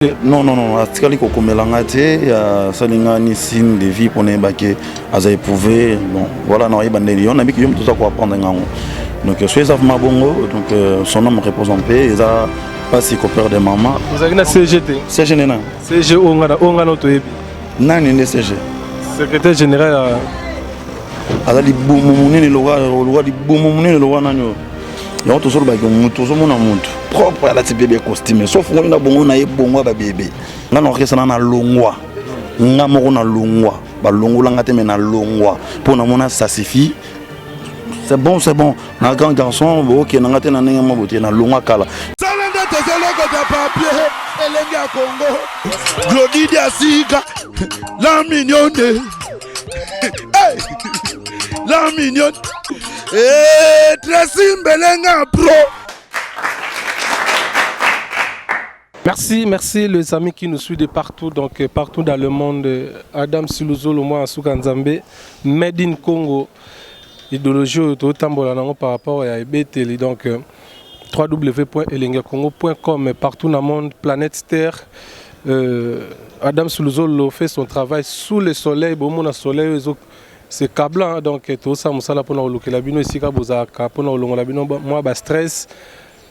Non, non, non, atikali kokomela nga te, asali nga ni signe de vie mpona yeba ke aza éprouvé. Bon, voilà, na oyeba ndeni yo nabiki yo moto oza koapprendre ngango. Donc so eza vraiment bongo, donc son âme repose en paix. Eza mpasi koperdre mama. Ozalaki na CG te? CG nde nani? CG oyo nga na toyebi. Nani nde CG? Secrétaire général ya Aza libumu monene lokwa, libumu monene lokwa nani oyo. Yango tozolobaki motu, ozomona motu propre alati bebe costume, so fungoli na bongo na ye bongo ya babebe. Nga na orchestre na nalongwa, nga moko nalongwa, balongolanga te, me nalongwa mpo namona ça suffit, c'est bon, c'est bon. Na grand garçon bookende nga te na ndenge mo bote, nalongwa kala. Sala nde tozolokota papier elenge ya Kongo, Glodi Diasika, la mignonne. Hey! La mignonne. Eh, Tracy Mbelenga pro. Merci, merci les amis qui nous suivent de partout, donc partout dans le monde. Adam Siluzolo, moi, Asuka Nzambe, Made in Congo, idéologie oyo totambola nango par rapport à ebeteli, donc www.elengacongo.com, partout dans le monde, planète Terre. Adam Siluzolo fait son travail sous le soleil, bon, soleil, c'est câblant, hein, donc tout ça, mosala mpona kolukela bino esika bozalaka, mpona kolongola bino mwa ba stress,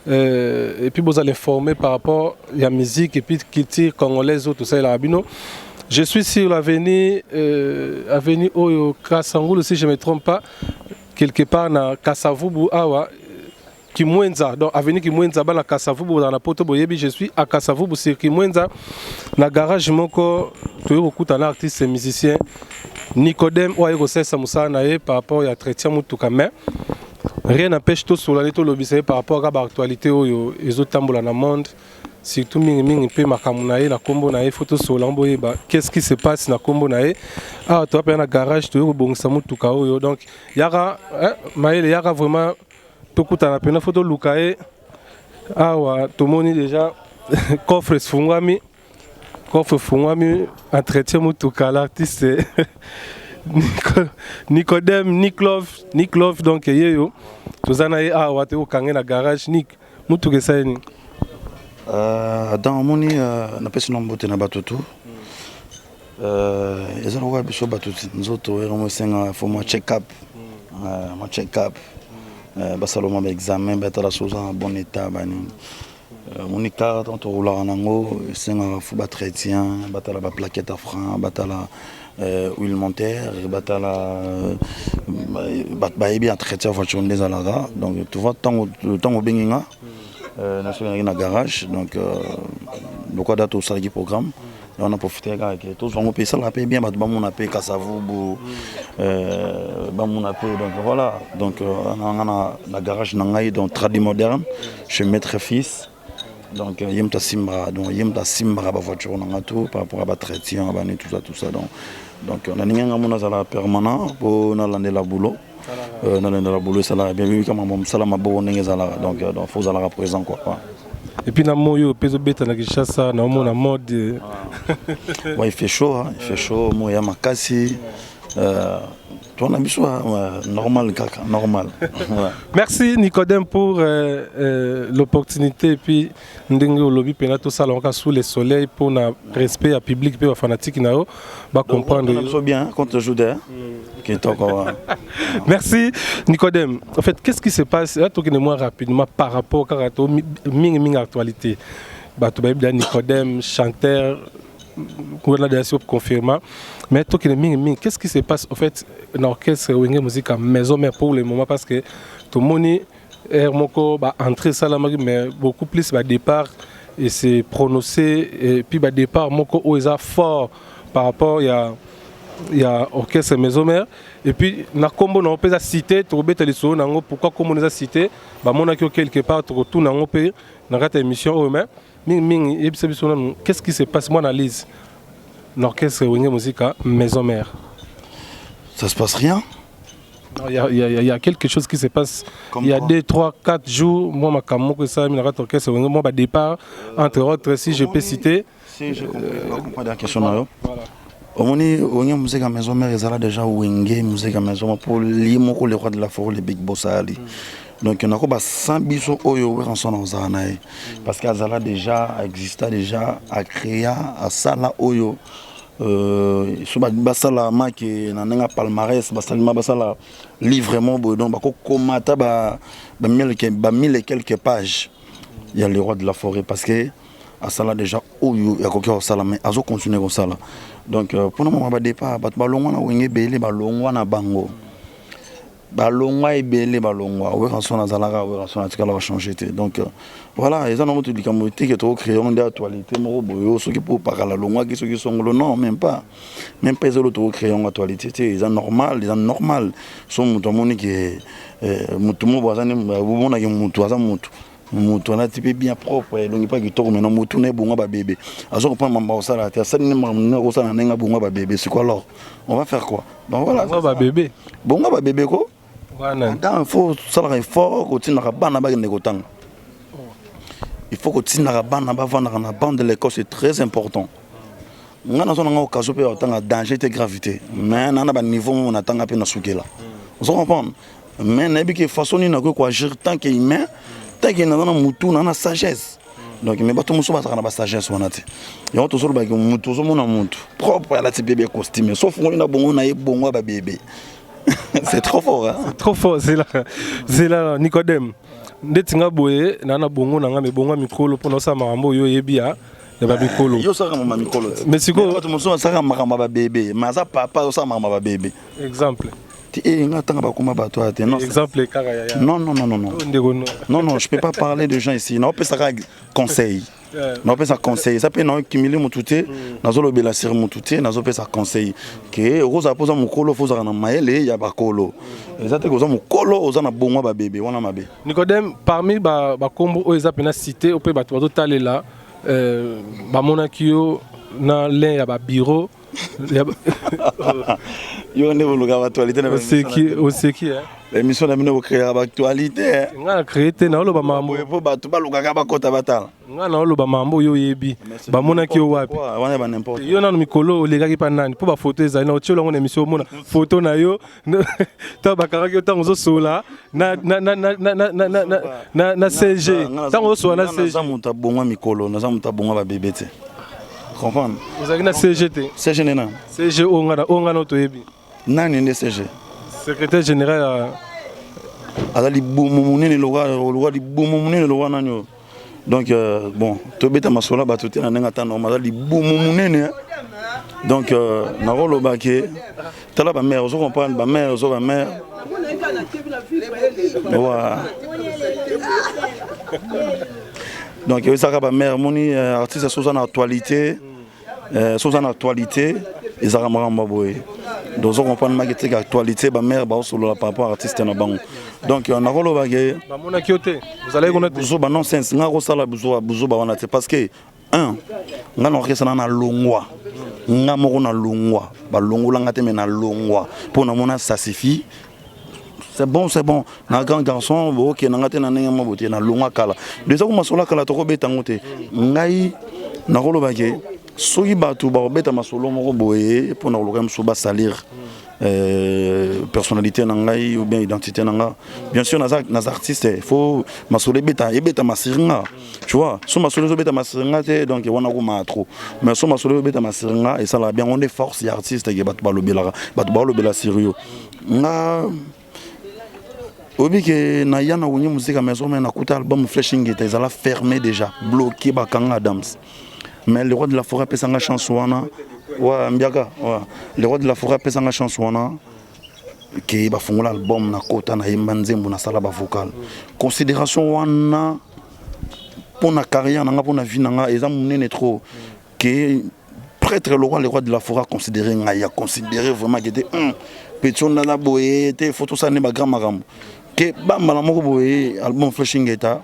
et puis vous allez informer par rapport à la musique et puis culture congolaise, tout ça, bino. Je suis sur l'avenue avenue oyo Kasangulu, si je me trompe pas, quelque part na Kasavubu awa, Kimwenza, donc avenue Kimwenza, bana Kasavubu dans la poto boyebi, je suis à Kasavubu sur Kimwenza, na garage moko toyei kokutana artiste et musicien Nicodème oyo aye kosalisa mosala na ye par rapport ya entretien motuka, mais rien n'empêche tosolani, tolobisa ye par rapport kaka baactualité oyo ezotambola na monde, surtout mingimingi mpe makambo na ye na nkombo na ye. Faut tosola ngo, boyeba qu'est-ce qui se passe na nkombo na ye. Awa toza mpenza na garage, toyei kobongisa motuka oyo. Donc yaka mayele, yaka vraiment tokutana mpena, faut toluka ye. Awa tomoni déjà coffre efungwami, coffre efungwami, entretien motuka, l'artiste Nicodème Niklov, Niklov. Donc ye yo toza na ye awa, tokokange na garage. Nik, motuka esali nini? Adam, omoni, napesi na mbote na bato tu. Eza lokola biso bato, nzoto ero esenga faut mwa check up, mwa check up, basala mwa baexamen, batala so oza na bon état, banini. Omoni car, tant toroulaka nango, esengaka faut baentretien, batala baplaquette à frein, batala huile moteur, batala bayebi entretien voiture nde ezalaka. Donc tu vois, ntango obengi nga, nasoki na garage, donc lokola da tosalaki programme, on a profité kaka ke tozwango mpe esalaka mpe bien, bato bamona mpe Kasavubu, bamona mpe. Donc voilà, donc nanga na garage na ngai, donc Tradi Moderne, chez Maître Fils. Donc ye moto asimbaka, donc ye moto asimbaka bavoiture na nga tout par rapport à baentretien, bani, tout ça, tout ça. Donc naningi nga mona azala permanent mpo nalandela boulot, nalandela boulot, esalaka bien bibika mambo mosala maboko ndenge ezalaka. Donc faut ozalaka présent, quoi. Et puis na moi oyo mpe ezobeta na Kinshasa, naomona mode. Ouais, il fait chaud, hein, il fait chaud, moi ya makasi. Towana biso normal, kaka normal. Ouais. Merci Nicodème pour l'opportunité et puis ndenge olobi mpena tosala kaka sous le soleil mpona respect ya public mpe bafanatique na yo bacomprendre. Biso bien contre Jude kitoko. Merci Nicodème. En fait, qu'est-ce qui se passe là? Tokende moi rapidement par rapport kaka to mingi mingi actualité. Bato bayebi da Nicodème chanteur kuna déjà sur confirma, mais tokende mingi mingi, qu'est-ce qui se passe en fait na orchestre Wenge Musique Maison Mère pour le moment? Parce que tomoni air moko baentrée esalamaki, mais beaucoup plus badépart et c'est prononcé, et puis badépart moko oyo eza fort par rapport ya orchestre Maison Mère. Et puis na nkombo nango mpe eza cité, tokobeta lisolo nango pourquoi nkombo eza cité, bamonaki yo quelque part, tokotuna yango mpe na kati ya émission oyo. Mais mingimingi, yebisa biso nanu qu'est-ce qui se passe, moi analyse, na orchestre Wenge Musica Maison Mère. Ça se passe rien. Il y a, y, a, y a quelque chose qui se passe. Comme il y a quoi? 2, 3, 4 jours, moi, ma moko esalami na kati orchestre Wenge, moi, badépart, entre autres, si je peux citer. Si j'ai compris, comprendre la question na yo. Omoni, Wenge Musique Maison Mère ezala déjà Wenge Musique Maison Mère mpo li moko, le roi de la forêt, le big boss, ali. Donc nakoba sans biso oyo Werrason ozala na ye, parce que azala déjà, exista déjà, acréa, asala oyo so basala maki na ndenge ya palmarès, basalima basala livre mo boye, donc bakokoma ata ba mille et quelques pages ya le roi de la forêt, parce que asala déjà oyo yakoki kosala, mais azocontinue kosala. Donc mpona mama badépart, bato balongwa na Wenge ebele, balongwa na bango, balongwa ebele, balongwa. Werrason azalaka Werrason, atikala bachange te. Donc voilà, eza nango to likambo te ke tokocréer ngo nde actualité moko boye, soki mpo pakala longwaki, soki songolo. Non, même pas, même pas. Eza olo tokocréer yango actualité te, eza normal, eza normal. So moto amoni ke motu moko aza, omonaki motu aza motu, motu alati mpe bien propre, elongi mpe kitoko, maintenant motu na ebonga babebe, aza comprendre mambo akosala te, asali nde makambo ndenge akosala na ndenge abonga babebe. Siko alors on va faire quoi? Donc voilà. Babebe? Bonga babebe ko. Il faut osalaka effort kotindaka bana bakende kotanga, il faut kotindaka bana bavandaka na banc de l'école, c'est très important. Nga nazo nanga occasion mpe otanga danger te, gravité, mais naa na baniveau mo natanga mpe nasukela, ozo comprendre. Mais nayebi ke façon nini nakoki koagir tant que humain, tant que naza na mutu, na sagesse. Donc mais bato mosusu bazalaka na basagesse wana te. Yango tozolobaki, mutu ozomona mutu propre, alati bebe costume, sauf ngoli na bongo na ye bongo ya babebe, c'est trop fort, hein? C'est trop fort. C'est là, c'est là. Nicodème, ndeti nga boye na na bongo na nga me bongo mikolo mpona osala makambo oyo oyebi ya bamikolo. Yo osalaka makambo ya mikolo te. Mais sikoyo bato mosusu basalaka makambo ya babebe, mais aza papa, osala makambo ya babebe. Exemple? Te, eh, nga tanga bakoma bato aya te, non. Exemple kaka ya Non, non, non, non, non. Ndeko, no. Non, non, je peux pas parler de gens ici. Naopesaka conseil, naopesa conseil, eza mpe naokimili motu te, nazolobela sur motu te, nazopesa conseil ke okozala mpo oza mokolo, fo ozalaka na mayele ya bakolo. Eza te koza mokolo, oza na bongwa babebe, wana mabe. Nicodème, parmi bakombo oyo eza mpena cité, oyo mpe bato bazotalela, bamonaki yo na lin ya babureau. Yo nde boluka baactualité na Oseki, oseki, eh? Émission na bino, bocréaka baactualité. Nga na créé te, naoloba makambo. Mpo bato balukaka bakota batala. Nga naoloba makambo oyo oyebi. Bamonaki yo wapi? Wana ba n'importe. Yo nano mikolo olekaki mpa nani? Mpo bafoto ezali na otiela yango na émission, omona foto na yo ntango bakangaki yo, ntango ozosola na CG, ntango ozosola na CG. Naza moto abongwa mikolo, naza moto abongwa babebe te, comprendre. Ozalaki na CG te? CG nde nani? CG oyo nga na toyebi. Nani nde CG? Secrétaire général ya Aza libumu monene lokwa, libumu monene lokwa nani oyo. Donc bon, tobeta masolo ya bato te na ndenge ata normal, aza libumu monene. Donc nakoloba ke tala bamare, ozo comprendre, bamare, ozo bamare wa. Donc ezalaka bamare, omoni, artiste so oza na actualité, so oza na actualité, ezalaka makambo ya boye. Donc ozo comprendre, maki teka actualité, bamare baosolola par rapport artiste na bango. Donc nakoloba ke Bamonaki yo te? Ozalaki kuna te? Buzoba, non sens. Nga kosala buzoba, buzoba wana te, parce que un, nga na orchestre na nalongwa, nga moko nalongwa, balongolanga te, mais nalongwa mpo namona ça suffit, c'est bon, c'est bon, na grand garçon bookende nga te na ndenge mo bote. Nalongwa kala déjà, ko masolo kala tokobeta yango te. Ngai nakoloba ke soki bato bakobeta masolo moko boye mpona koluka mosusu basalir personnalité na ngai ou bien identité na nga, bien sûr naza, naza artiste, faut masolo ebeta, ebeta masiringa, tu vois. So masolo ezobeta masiringa te, donc wana komaka trop. Mais so masolo ezobeta masiringa, esalaka bien, ngo nde force ya artiste ke bato balobelaka, bato balobela sérieux. Nga oyebi ke naya na Wenge Musica Maison Mère, nakuta album Flèche Ingeta ezala fermé déjà, bloqué, bakanga Adams. Mais le roi de la forêt apesanga chance wana wa mbiaka wa. Le roi de la forêt apesanga chance wana ke bafongola album, nakota, nayemba nzembo, nasala bavocal. Considération wana mpo na carrière na nga, mpo na vie na nga, eza monene trop ke prêtre le roi de la forêt a considéré ngai, a considéré vraiment ke te petit oyo naza boye te, faut tosala nde bagrand makambo ke bambala moko boye. Album Flèche Ingeta,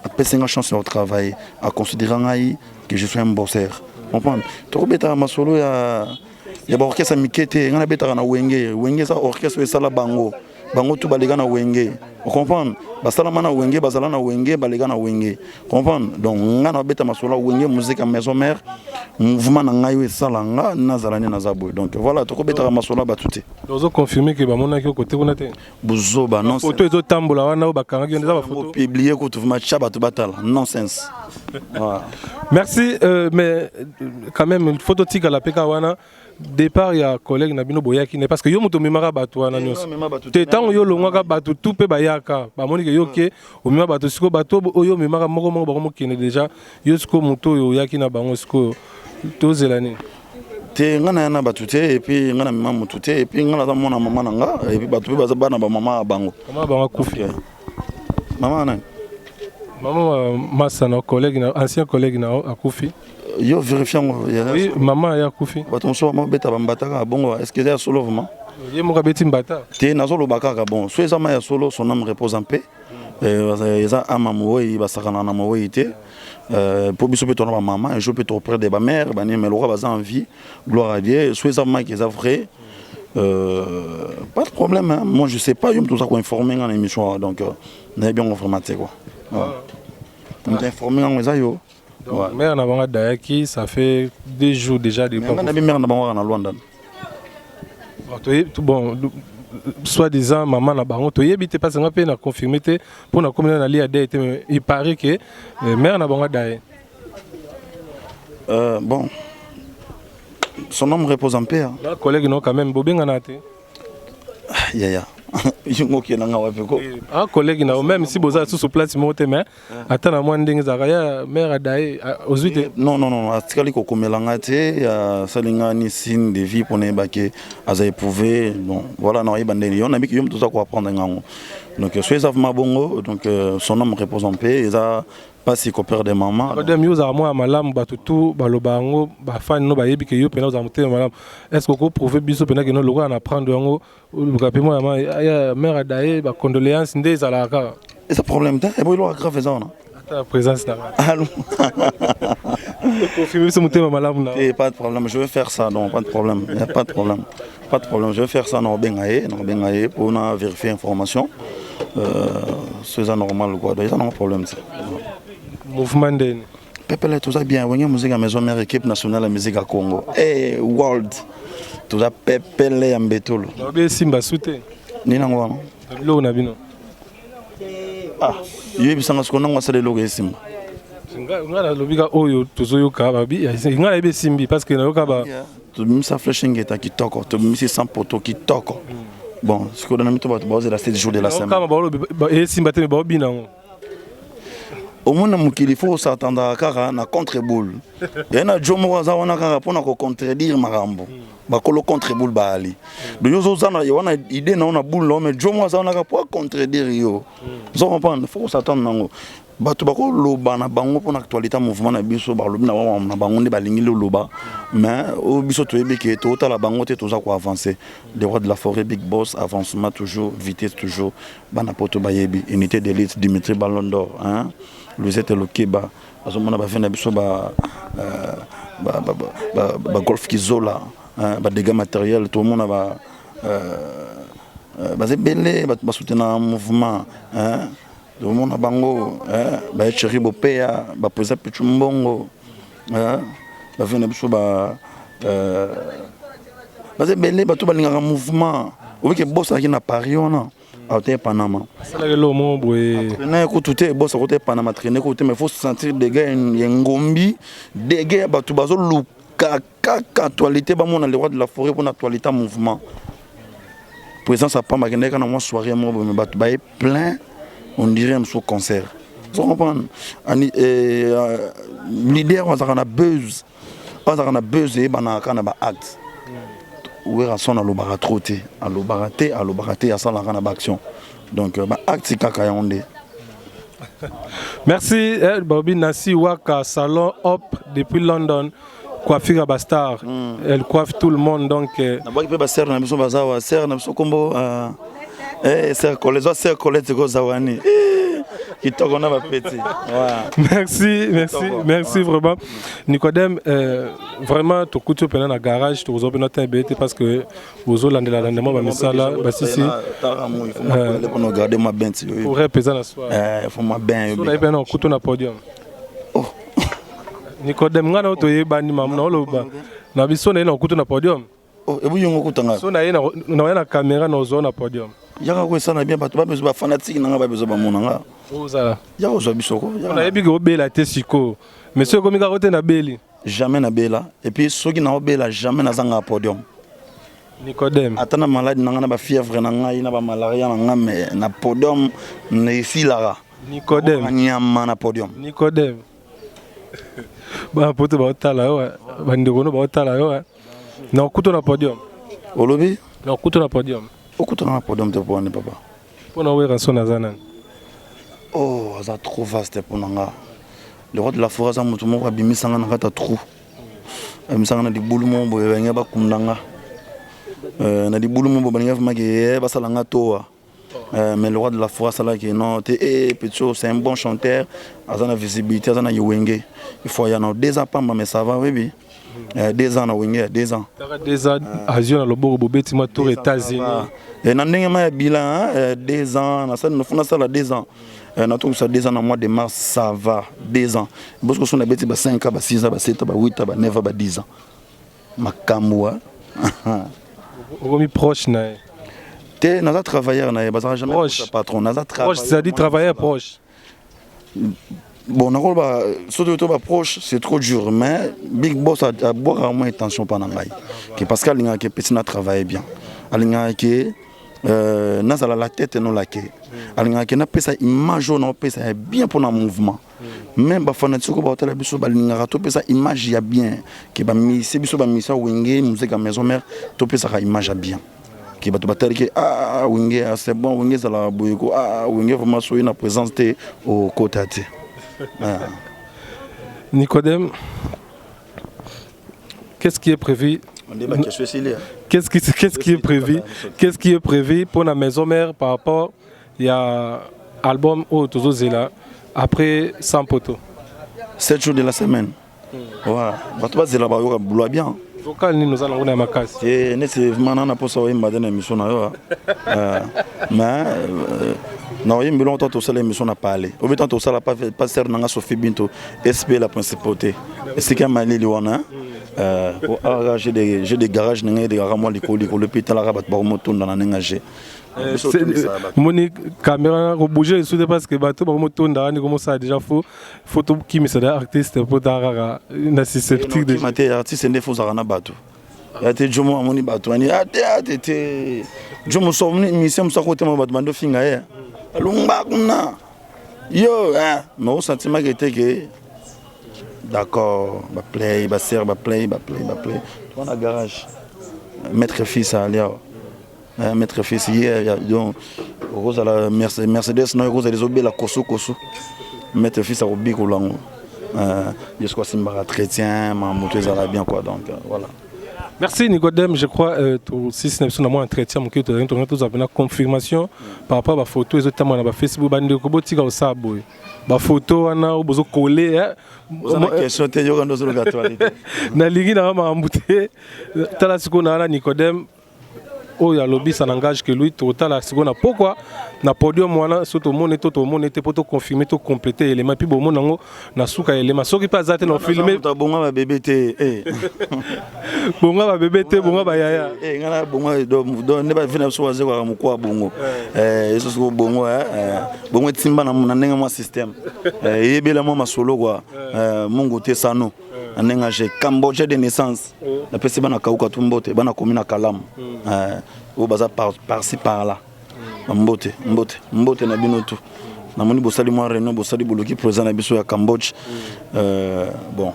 apesi nga chance ya kotravailler, aconsidéré ngai que je suis un bosseur, comprendre. Tokobetaka masolo ya baorchestre mike te. Ngai nabetaka na Wenge. Wenge eza orchestre oyo esala bango, bango tu baleka na Wenge, ocomprendre. Basalama na Wenge, bazala na Wenge, baleka na Wenge, comprendre. Donc ngai nabeta masolo ya Wenge Musica Maison Mère. Mouvement na ngai oyo esala nga nazala nde naza boye. Donc voilà, tokobetaka masolo ya bato te. Ozo confirmer ke bamonaki yo kote kuna te? Buzoba, non. Photo ezotambola wana oyo bakangaki yo eza bafoto. Publier kutu vraiment tya bato batala, nonsense. Voilà. Merci mais quand même photo tikala mpe kaka wana départ ya collègue na bino boyaki ne parce que yo moto omemaka bato wana nyonso te. Ntango yo olongwaka, bato tu mpe bayaka, bamoni ke yo ke omema bato. Sikoyo bato oyo omemaka moko moko bakomokende déjà. Yo sikoyo moto oyo oyaki na bango, sikoyo tozela nini? Te, ngai naya na bato te, et puis ngai na mema motu te, et puis ngai naza mwana mama na nga, et puis bato mpe baza bana bamama ya bango. Mama bango akufi. Mama nani? Mama masa na collègue na ancien collègue na akufi. Yo vérifie yango. Oui, mama ye akufi. Bato mosusu bamobeta bambata kaka bongo. Est ce que eza ya solo vraiment? Ye moko abeti mbata. Te, nazoloba kaka. Bon, so eza ma ya solo, son âme repose en paix. Eza ama mowei, basakana na mowei te, mpo biso mpe tona bamama, un jour mpe toperdre bamère banini, mais lokola baza en vie, gloire à Dieu. So eza maki eza vrai, pas de problème, hein. Moi je sais pas, yo moto oza koinforme nga na émission, donc nayebi yango vraiment te quoi. Moto informe yango eza yo. Donc, mère na bango adayaki, ça fait 2 jours déjà. De nga nabi mère na bango kaka na Lwanda. Bon, soi-disant mama na bango, toyebi te, parce nga mpe na confirme te mpo na komi na lia dei te, mais il paraît que mère na bango adaye. Bon, son âme repose en paix, hein. Na collègue no quand même bobengana te? Yaya, yango okendanga wapi ko? Ah, collègue na même si boza susu place moko te, mais ata na mwa ndenge ezalaka ya mère adaye, ozwi te? Non, non, non, atikali kokomela nga te, asali nga ni signe de vie mpona yeba ke aza éprouvé. Bon, voilà, na oyeba ndenge yo nabiki yo moto oza koapprendre ngango. Donc so eza vraiment bongo, donc son âme repose en paix. Eza mpasi koperdre mama. Nicodème, yo ozala mwana malamu, bato tu baloba yango, bafani no bayebi ke yo mpena ozala motema malamu. Est ce que okoprouve biso mpena keno lokola na prendre yango, oluka mpe mwana ya mère adaye, bacondoléance nde ezalaka kaka? Eza problème te, ebo eloko grave eza wana? Ata présence na nga, confirme biso motema malamu na. Eh, pas de problème, je vais faire ça. Non, pas de problème, y a pas de problème, pas de problème, je vais faire ça. Na obenga ye, na obenga ye mpona vérifier information, so eza normal quoi. Donc eza nango problème te. Mouvement ndeni? Pepele, toza bien. Wenge Musique ya Maison Mère, équipe nationale ya musique ya Congo e world, toza pepele ya mbetolo. Babi esimba su te. Nini yango wana? Biloko na bino. Ah, yoyebisanga siko nango asala eloko esimba. Nga nalobi ka oyo tozoyoka, babi nga nayebi esimbi parce que nayoka ba. Tobimisa flèche ngeta kitoko, tobimisi sans poto kitoko. Bon, sikoyo na mito bato baozela 7 jours de la semaine. Kama baolobi esimba te, me baobina yango. Omona mokili, fo osatandaka kaka na contre boule ye na jo moko aza wana kaka mpona kocontredire makambo. Bakolo contre boule baali. Donc yo ozoza na wana idée na yo na boule na yo, mais jo moko aza wana kaka po acontredire yo. Ozo comprendre? Fo kosatendre nango. Bato bakoloba na bango mpona actualité ya mouvement na biso, balobi na bango na bango nde balingi loloba, mais oyo biso toyebi ke totala bango te, toza koavance. Le roi de la forêt, big boss, avancement toujours, vitesse toujours. Bana poto bayebi unité d'élite, Dimitri Ballon d'Or, hein? Louisette Lokeba azomona bave na biso ba, ba, ba, ba, ba golf kizola, hein? Badégâts matériel tomona ba baza ebele, bato basoutenaka mouvement, hein? Tomona bango baye chéri bopeya, baprésident Pichu Mbongo, bave na biso ba baza ebele, bato balingaka mouvement. Obike boss azalaki na Paris wana, aote Panama. Asalaki eloko moko boye. Traîne kutu te, boss akote Panama, traîne kutu te, mais faut sentir dégâts ya ngombi, dégâts ya bato bazoluka kaka actualité, bamona le roi de la forêt mpona actualité ya mouvement. Présence apamba akendaki kaka na mwa soirée moko boye, mais bato baye plein, on dirait mosusu concert. Ozo comprendre? Ani leader oyo azalaka na buzz, oyo azalaka na buzz eyebanaka kaka na baacte. Werrason alobaka trop te, alobaka te, alobaka te, asalaka na baaction. Donc baacte kaka yango nde. Merci eh, Bobby Nancy Waka Salon Hop depuis London, coiffure à Bastar. Elle coiffe tout le monde donc. Nabwaki mpe basere na biso baza wa sere na biso kombo sere Colette, zwa sere Colette koza wani kitoko na bapeti. Merci, merci, merci vraiment. Nicodème, vraiment tokuti yo mpena na garage, tokozwa mpena temps ebele te parce que ozolandela landema bamisala basisi. Mpona garde mwa bain ti. Pour mpenza na soir. Faut mwa bain. So nayebi mpena okutu na podium. Oh. Nicodème, ngai na yo toyebani, mamu na oloba na biso na ye na okutu na podium. Oh, ebu yongo okutanga. So na ye na ya na caméra na ozwa na podium. Yaka ko esala bien, bato babezo, bafanatike na nga babezo bamona nga. Ozala. Yaka ozwa biso ko. Nayebi ke obela te sikoyo, mais soki ekomi kaka te nabeli. Jamais nabela, et puis soki naobela, jamais nazanga podium. Nicodème. Ata na maladi na ngai, na bafièvre na ngai, na bamalaria na ngai, mais na podium na esilaka. Nicodème. Nyama na podium. Nicodème, bana poto baotala yo, bandeko no baotala yo na okuta na podium. Olobi? Na okuta na podium. Okutana na podium te, mpo wani papa. Mpona Werrason aza nani? Oh, aza trop vaste. Mpo na nga, le roi de la forêt aza moto moko abimisanga na kati ya trou, abimisanga na libulu moko boye. Balingi bakunda nga na libulu moko boye, balingi vraiment ke basala nga toa. Mais le roi de la forêt asalaki non te. Eh, petit, c'est un bon chanteur, aza na visibilité, aza na Wenge, il faut aya na 2 ans pamba, mais ça va, oyebi, 2 ans na Wenge ya 2 ans. Taka 2 ans azio na loboko, bobeti mwa tour États-Unis. Na ndenge ma ya bilan, 2 ans nasali, nasala 2 ans, natokisa 2 ans na mois de mars, ça va, 2 ans. Bosiko so nabeti ba 5 ans, ba 6 ans, ba 7 ans, ba 8 ans, ba 9 ans, ba 10 ans, makambo. Okomi proche na ye? Te, naza travailleur na ye, bazalaka jamais proche patron, naza Proche, c'est-à-dire travailleur proche. Bon, nakoloba soki to baproche, c'est trop dur, mais big boss abwakaka mwa attention mpa na ngai ke parce que alingaka epesi na travaille bien, alingaka ke nazala la tête no lake, alingaka ke napesa image oyo naopesa ya bien mpona mouvement. Même bafanatike oyo baotala biso balingaka topesa image ya bien ke bamise biso, bamisa Wenge Musica Maison Mère, topesaka image ya bien ke bato batali ke ah, Wenge, ah, c'est bon, Wenge ezalaka boye ko, ah, Wenge vraiment, soki na présence te, okota te. Ah. Nicodème, qu'est-ce qui est prévu? Qu'est-ce qui est prévu? Qu'est-ce qui est prévu pour la maison mère par rapport ya album oyo tozozela après Sans Poto? 7 jours de la semaine. Voilà, bato bazela, bayoka bulwa bien. Vocal nini oza nango na ya makasi? Te, neti vraiment na mposa oyemba te na émission na yo, mais na oyembi elongo ntango tosala émission na parle obi, ntango tosala pasteur nanga Sophie Binto sp la principauté, esika malili wana awa, j'ai des garage na ngai elekaka mwa likolo likolo, mpe etalaka bato bakomotonda na ndenge age. Moni caméra kobouge lisusu te, parce que bato bakomotonda wani komosala déjà faut tokimisa da artiste mpo ta kaka na susceptible. Te, artiste nde faut ozalaka na bato ya te. Jomo amoni bato wani ate ate te, jo mosu amoni musicien mosu akotema, bato bandi ofinga ye, alongba kuna yo, mais osentiment ke te ke d'accord, baplay basere, baplay baplay baplay wana garage. Maître fils ali awa, maître fils ye, donc okozala Mercedes na okozala ezobela kosukosu, maître fils akobikola yango ye soki asimbaka chrétien, mamoto ezala bien quoi, donc voilà. Merci Nicodème, je crois sisi na biso na mwa entretien moke tozalaki tonga, tozwa mpena confirmation par rapport bafoto ezotambola na bafacebook. Bandeko, botika kosala boye, bafoto wana oyo bozokole. Question te, yoka nde ozoluka actualité. Nalingi nanga makambo te. Tala sikoyo na wana Nicodème oyo alobi, ça n'engage que lui. Totala sikoyo na pokwa na podium wana, so tomoni to tomoni te, mpo toconfirme, tocompléter élément, puis bomona yango na suka ya élément. Soki mpe aza te na filme. Bonga babebe te. Bonga babebe te, bonga bayaya. Ngai na bonga nde bavi na biso bazekwaka mokwa bongo, eso soko bongo bongo etimba na ndenge mwa système eyebela mwa masolo kua mungu te sano na ndenge age cambodge de naissance. Napesi bana kauka tu mbote, bana komi na kalamu oyo baza par-ci par-là, mbote mbote mbote na bino tu. Namoni bosali mwa réunion, bosali, boluki président na biso ya Cambodge. Bon,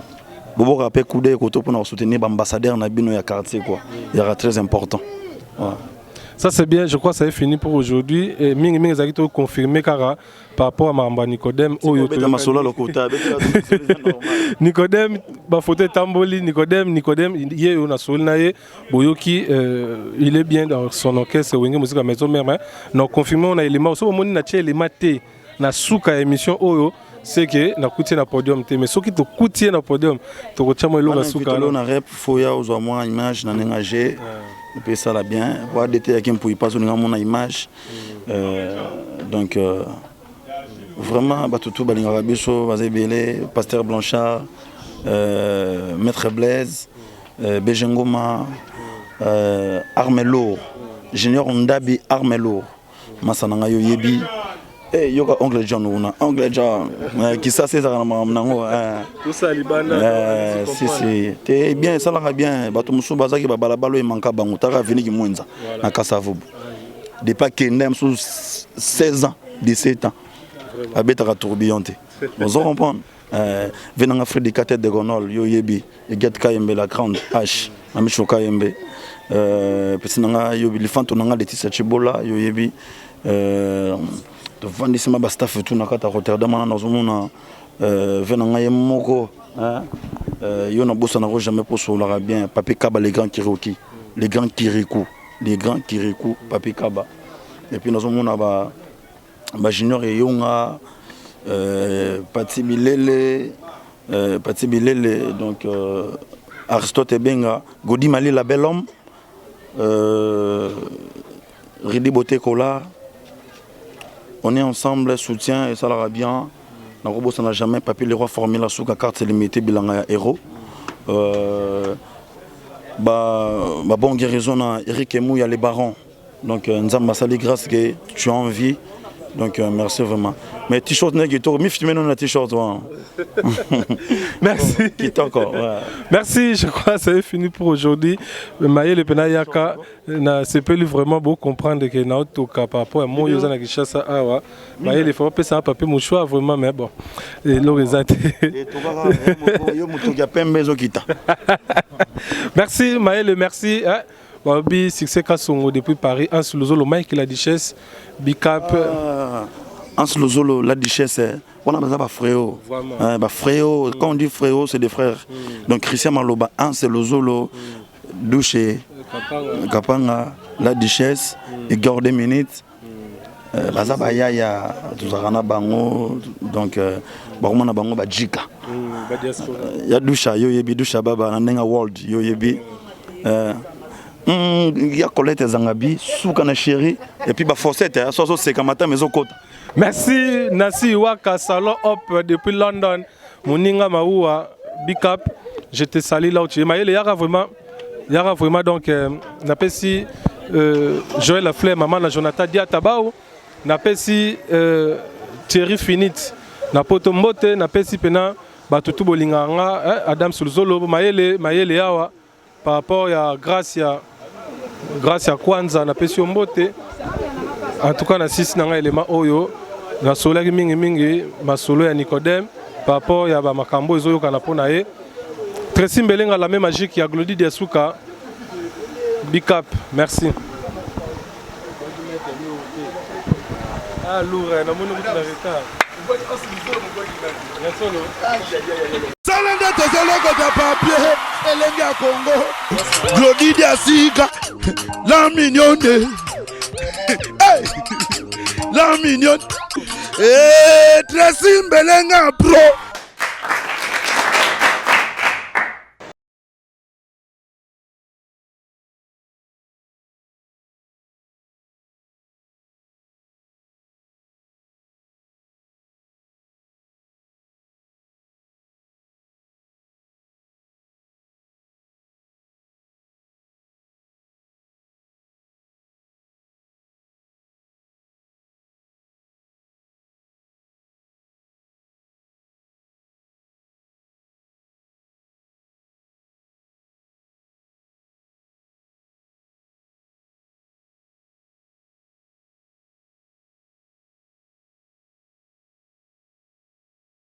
boboka mpe kude koto mpona kosoutenir baambassadeur na bino ya quartier quoi, yaka très important, ouais. Ça c'est bien, je crois que ça est fini pour aujourd'hui. Et mingi mingi ezalaki to confirmer kaka par rapport à makambo ya Nicodème oyo. Masolo lokota. Nicodème, bafoto etamboli, Nicodème, Nicodème ye oyo nasoli na ye, boyoki, il est bien dans son orchestre Wenge Musica Maison Mère. Mais na confirme na élément so bomoni na tie élément te na suka ya émission oyo, c'est que nakuti ye na podium te, mais soki tokuti ye na podium, tokotia mwa eloko ya suka. Na rep foya ozwa mwa image na ndenge age epe esala bien po adete yaki mpui mpasi olinga mona image. Donc vraiment bato tu balingaka biso baza ebele, pasteur Blanchard. Maître Blaise, BG Ngoma, Arme Lourd, Junior Ndabi Arme Lourd. Masa na ngai yo yebi. Eh, yoka oncle John una. Oncle John, kisasa ezalaka na makambo nango. Tosa libanda. Si si. Te bien esalaka bien. Bato mosusu bazaki ba balabala oyo emanka bango. Taka avenue Kimwenza na Kasavubu. Depuis akenda mosusu 16 ans, 17 ans. Abetaka tourbillon te. Ozo comprendre? Venanga Freddy Tête de Gonol, yo yebi, Eget Kayembe la grande H, Mamicho Kayembe. Pesi nanga yo lifanto nanga Laetitia Chibola, yo yebi. Tovandisi ma ba staff tout na kata Rotterdam wana nazomona venanga ye moko hein? Yo na bosa na jamais pour solaka bien Papi Kaba les grands Kiroki, les grands Kirikou, les grands Kirikou Papi Kaba. Et puis nazomona ba ba junior Eyonga, Pati Bilele, Pati Bilele, donc Aristote Benga, Godi Malila bel homme, Ridi Botekola. On est ensemble, soutien et ça la bien. Nakobo ça n'a jamais Papi le roi formé la souka carte limitée bilanga ya héros. Ba bon guérison na Eric Emouya les barons. Donc Nzamba sali grâce que tu as envie. Donc merci vraiment. Mais t-shirt n'est que mi filmer non t-shirt ouais. Merci. Kitoko. Ouais. Merci, je crois que c'est fini pour aujourd'hui. Mayele pena yaka na sepeli vraiment beau comprendre que na otoka par rapport à moi yoza na Kinshasa awa. Mayele faut pesa un papier mouchoir vraiment mais bon. Et l'orizate. Et tokaka yo mutu ya pembe ezokita. Merci Mayele, merci. Hein? Babi succès Kasongo depuis Paris, Hans Luzolo, Mike la Duchesse, Bicap. Ah, Hans Luzolo, la Duchesse, on a besoin de frérot. Hein, bah frérot, quand on dit frérot, c'est des frères. Donc Christian Maloba, Hans Luzolo, Douche, Kapanga. Kapanga, la Duchesse, et Gordon Minute. Baza ba yaya, tozalaka na bango, donc bakoma na bango ba jika. Ba diaspora. Ya Doucha, yo yebi Doucha baba na ndenga world, yo yebi. Ya Colette Zangabi, souka na chérie, et puis ba forcette, hein, soso seka matin mais okota. Merci Nasi Waka Salon Up depuis London. Moninga Maoua, big up. Je te salue là où tu es. Mayele yaka vraiment, yaka vraiment donc napesi Joël Lafleur, maman na Jonathan Diatabao, napesi Thierry Finit, na poto mbote, napesi pena batutu bolinga nga, hein, Adam Sulzolo, Mayele, Mayele yawa par rapport ya Gracia, Gracia Kwanza napesi yo mbote. En tout cas na sisi nanga élément oyo na solaki mingi mingi masolo ya Nicodème par rapport ya ba makambo ezoyoka na pona ye. Tracy Mbelenga la même magique ya Glody Diasuka. Big up, merci. Ah lourd, na moni kutu na retard. Ya solo. Sala nde tozolokota papier elenge ya Congo. Glody Diasika, la mignonne. Hey! La mignonne. Eh, Tracy Mbelenga pro.